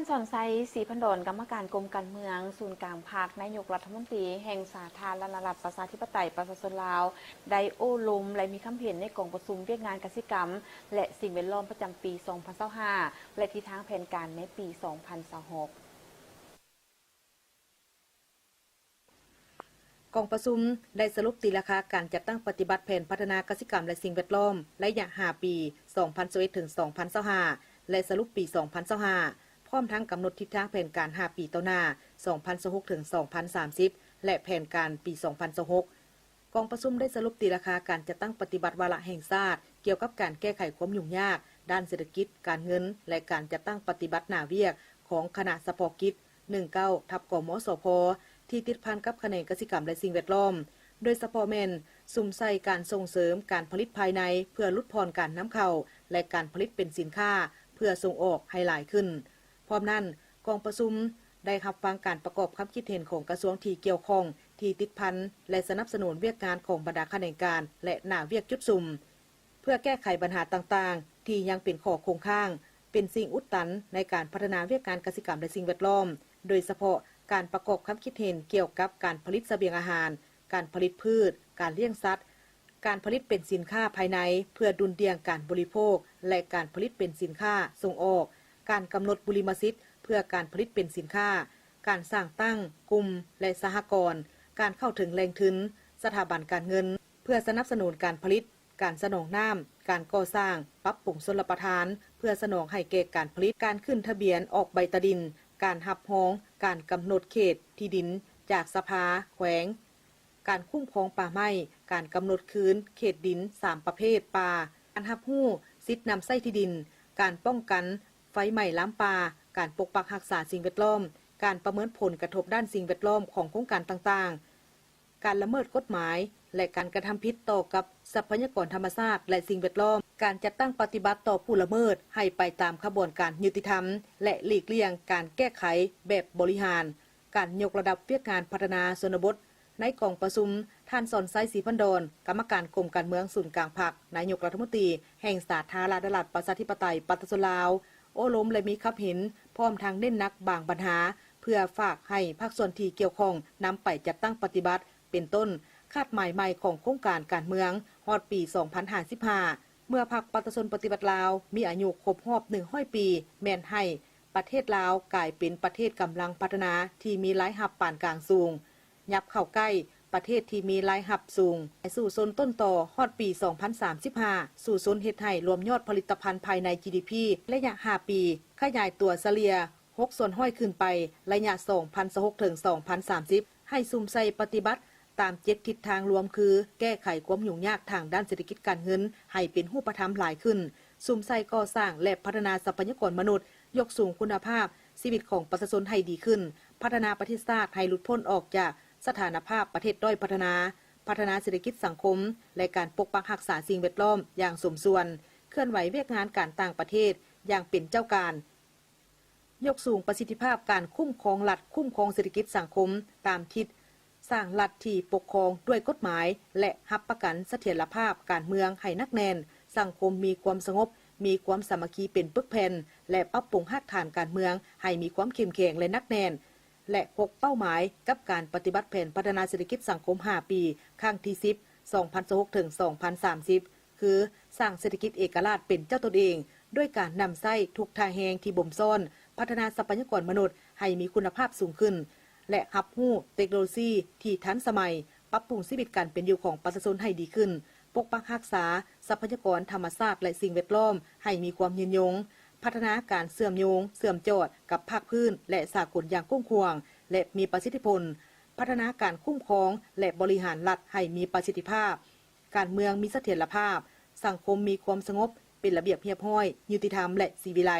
ທ່ານ ສອນໄຊ ສີພັນດອນ ກຳມະການກົມການເມືອງ ສູນກາງພັກ, ນາຍົກລັດຖະມົນຕີແຫ່ງສາທາລະນະລັດ ປະຊາທິປະໄຕ ປະຊາຊົນລາວ ໄດ້ໂອ້ລົມ ແລະ ມີຄຳເຫັນໃນກອງປະຊຸມວຽກງານກະສິກຳ ແລະ ສິ່ງແວດລ້ອມ ປະຈຳປີ ສອງພັນຊາວຫ້າ ແລະ ທິດທາງແຜນການໃນປີ ສອງພັນຊາວຫົກ. ກອງປະຊຸມໄດ້ສະຫຼຸບຕີລາຄາການຈັດຕັ້ງປະຕິບັດແຜນພັດທະນາກະສິກຳ ແລະ ສິ່ງແວດລ້ອມ ໄລຍະຫ້າປີ ສອງພັນຊາວເອັດ ເຖິງ ສອງພັນຊາວຫ້າ ແລະ ສະຫຼຸບປີ ສອງພັນຊາວຫ້າ ພ້ອມທັງກຳນົດທິດທາງແຜນການຫ້າປີຕໍ່ໜ້າ ສອງພັນຊາວຫົກ ເຖິງ ສອງພັນສາມສິບ ແລະ ແຜນການປີ ສອງພັນຊາວຫົກ. ກອງປະຊຸມໄດ້ສະຫຼຸບຕີລາຄາການຈັດຕັ້ງປະຕິບັດວາລະແຫ່ງຊາດ ກ່ຽວກັບການແກ້ໄຂຄວາມຫຍຸ້ງຍາກດ້ານເສດຖະກິດ, ການເງິນ ແລະ ການຈັດຕັ້ງປະຕິບັດໜ້າວຽກຂອງຄະນະສະເພາະກິດ ໜຶ່ງເກົ້າ ທັບ ກມສພ ທີ່ຕິດພັນກັບຂະແໜງກະສິກຳ ແລະ ສິ່ງແວດລ້ອມ, ໂດຍສະເພາະແມ່ນສຸມໃສ່ການສົ່ງເສີມການຜະລິດພາຍໃນ ເພື່ອຫຼຸດຜ່ອນການນຳເຂົ້າ ແລະ ການຜະລິດເປັນສິນຄ້າເພື່ອສົ່ງອອກໃຫ້ຫຼາຍຂຶ້ນ. ພ້ອມນັ້ນ, ກອງປະຊຸມໄດ້ຮັບຟັງການປະກອບຄຳຄິດເຫັນຂອງກະຊວງທີ່ກ່ຽວຂ້ອງທີ່ຕິດພັນ ແລະ ສະໜັບສະໜູນວຽກງານຂອງບັນດາຂະແໜງການ ແລະ ໜ້າວຽກຈຸດສຸມ ເພື່ອແກ້ໄຂບັນຫາຕ່າງໆທີ່ຍັງເປັນຂໍ້ຄົງຄ້າງ, ເປັນສິ່ງອຸດຕັນໃນການພັດທະນາວຽກງານກະສິກຳ ແລະ ສິ່ງແວດລ້ອມ, ໂດຍສະເພາະການປະກອບຄຳຄິດເຫັນກ່ຽວກັບການຜະລິດສະບຽງອາຫານ, ການຜະລິດພືດ, ການລ້ຽງສັດ, ການຜະລິດເປັນສິນຄ້າພາຍໃນເພື່ອດຸ່ນດ່ຽງການບໍລິໂພກ ແລະ ການຜະລິດເປັນສິນຄ້າສົ່ງອອກ, ການກຳນົດບຸລິມະສິດເພື່ອການຜະລິດເປັນສິນຄ້າ, ການສ້າງຕັ້ງກຸ່ມ ແລະ ສະຫະກອນ, ການເຂົ້າເຖິງແຫຼ່ງທຶນ, ສະຖາບັນການເງິນ ເພື່ອສະໜັບສະໜູນການຜະລິດ, ການສະໜອງນ້ຳ, ການກໍ່ສ້າງ, ປັບປຸງຊົນລະປະທານ ເພື່ອສະໜອງໃຫ້ແກ່ການຜະລິດ, ການຂຶ້ນທະບຽນອອກໃບຕາດິນ, ການຮັບຮອງການກຳນົດເຂດທີ່ດິນຈາກສະພາແຂວງ, ການຄຸ້ມຄອງປ່າໄມ້, ການກຳນົດຄືນເຂດດິນສາມປະເພດປ່າ, ການຮັບຮູ້ສິດນຳໃຊ້ທີ່ດິນ, ການປ້ອງກັນໄຟໄໝ້ລາມປ່າ, ການປົກປັກຮັກສາສິ່ງແວດລ້ອມ, ການປະເມີນຜົນກະທົບດ້ານສິ່ງແວດລ້ອມຂອງໂຄງການຕ່າງໆ, ການລະເມີດກົດໝາຍ ແລະ ການກະທຳຜິດຕໍ່ກັບຊັບພະຍາກອນທຳມະຊາດ ແລະ ສິ່ງແວດລ້ອມ, ການຈັດຕັ້ງປະຕິບັດຕໍ່ຜູ້ລະເມີດໃຫ້ໄປຕາມຂະບວນການຍຸຕິທຳ ແລະ ຫຼີກລ່ຽງການແກ້ໄຂແບບບໍລິຫານ, ການຍົກລະດັບວຽກງານພັດທະນາຊົນນະບົດ. ໃນກອງປະຊຸມ, ທ່ານ ສອນໄຊ ສີພັນດອນ ກຳມະການກົມການເມືອງສູນກາງພັກ, ນາຍົກລັດຖະມົນຕີແຫ່ງສາທາລະນະລັດ ປະຊາທິປະໄຕ ປະຊາຊົນລາວ ໂອ້ລົມ ແລະ ມີຄຳເຫັນ ພ້ອມທັງເນັ້ນໜັກບາງບັນຫາ ເພື່ອຝາກໃຫ້ພາກສ່ວນທີ່ກ່ຽວຂ້ອງນຳໄປຈັດຕັ້ງປະຕິບັດ ເປັນຕົ້ນ ຄາດໝາຍໃໝ່ຂອງໂຄງການການເມືອງຮອດປີສອງພັນຫ້າສິບຫ້າ ເມື່ອພັກປະຊາຊົນປະຕິວັດລາວມີອາຍຸຄົບຮອບໜຶ່ງຮ້ອຍປີ ແມ່ນໃຫ້ປະເທດລາວກາຍເປັນປະເທດກຳລັງພັດທະນາທີ່ມີລາຍຮັບປານກາງສູງ ຫຍັບເຂົ້າໃກ້ປະເທດທີ່ມີລາຍຮັບສູງ ແລະ ສູ້ຊົນຕົ້ນຕໍຮອດປີສອງພັນສາມສິບຫ້າ ສູ້ຊົນເຮັດໃຫ້ລວມຍອດຜະລິດຕະພັນພາຍໃນ ຈີດີພີ ໄລຍະຫ້າປີ ຂະຫຍາຍຕົວສະເລ່ຍ ຫົກສ່ວນຮ້ອຍຂຶ້ນໄປ ໄລຍະສອງພັນຊາວຫົກ ເຖິງ ສອງພັນສາມສິບ ໃຫ້ສຸມໃສ່ປະຕິບັດຕາມເຈັດທິດທາງລວມ ຄື ແກ້ໄຂຄວາມຫຍຸ້ງຍາກທາງດ້ານເສດຖະກິດການເງິນໃຫ້ເປັນຮູບປະທຳຫຼາຍຂຶ້ນ, ສຸມໃສ່ກໍ່ສ້າງ ແລະ ພັດທະນາຊັບພະຍາກອນມະນຸດ, ຍົກສູງຄຸນນະພາບຊີວິດຂອງປະຊາຊົນໃຫ້ດີຂຶ້ນ, ພັດທະນາປະເທດຊາດໃຫ້ຫຼຸດພົ້ນອອກຈາກສະຖານະພາບປະເທດດ້ອຍພັດທະນາ, ພັດທະນາເສດຖະກິດສັງຄົມ ແລະ ການປົກປັກຮັກສາສິ່ງແວດລ້ອມຢ່າງສົມສ່ວນ, ເຄື່ອນໄຫວວຽກງານການຕ່າງປະເທດຢ່າງເປັນເຈົ້າການ. ຍົກສູງປະສິດທິພາບການຄຸ້ມຄອງລັດ, ຄຸ້ມຄອງເສດຖະກິດສັງຄົມຕາມທິດ, ສ້າງລັດທີ່ປົກຄອງດ້ວຍກົດໝາຍ ແລະ ຮັບປະກັນສະຖຽນລະພາບການເມືອງໃຫ້ໜັກແໜ້ນ, ສັງຄົມມີຄວາມສະຫງົບ, ມີຄວາມສາມັກຄີເປັນປຶກແຜ່ນ ແລະ ປັບປຸງຮາກຖານການເມືອງໃຫ້ມີຄວາມເຂັ້ມແຂງ ແລະ ໜັກແໜ້ນ ແລະ ຫົກເປົ້າໝາຍກັບການປະຕິບັດແຜນພັດທະນາເສດຖະກິດສັງຄົມຫ້າປີ ຄັ້ງທີສິບ ສອງພັນຊາວຫົກ ເຖິງ ສອງພັນສາມສິບ ຄື ສ້າງເສດຖະກິດເອກະລາດເປັນເຈົ້າຕົນເອງ ດ້ວຍການນຳໃຊ້ທຸກທ່າແຮງທີ່ບົ່ມຊ້ອນ, ພັດທະນາຊັບພະຍາກອນມະນຸດໃຫ້ມີຄຸນນະພາບສູງຂຶ້ນ ແລະ ຮັບຮູ້ເຕັກໂນໂລຊີທີ່ທັນສະໄໝ, ປັບປຸງຊີວິດການເປັນຢູ່ຂອງປະຊາຊົນໃຫ້ດີຂຶ້ນ, ປົກປັກຮັກສາຊັບພະຍາກອນທຳມະຊາດ ແລະ ສິ່ງແວດລ້ອມໃຫ້ມີຄວາມຍືນຍົງ, ພັດທະນາການເຊື່ອມໂຍງ, ເຊື່ອມຈອດກັບພາກພື້ນ ແລະ ສາກົນຢ່າງກວ້າງຂວາງ ແລະ ມີປະສິດທິຜົນ, ພັດທະນາການຄຸ້ມຄອງ ແລະ ບໍລິຫານລັດໃຫ້ມີປະສິດທິພາບ, ການເມືອງມີສະຖຽນລະພາບ, ສັງຄົມມີຄວາມສະຫງົບ, ເປັນລະບຽບຮຽບຮ້ອຍ, ຍຸຕິທຳ ແລະ ສີວິໄລ.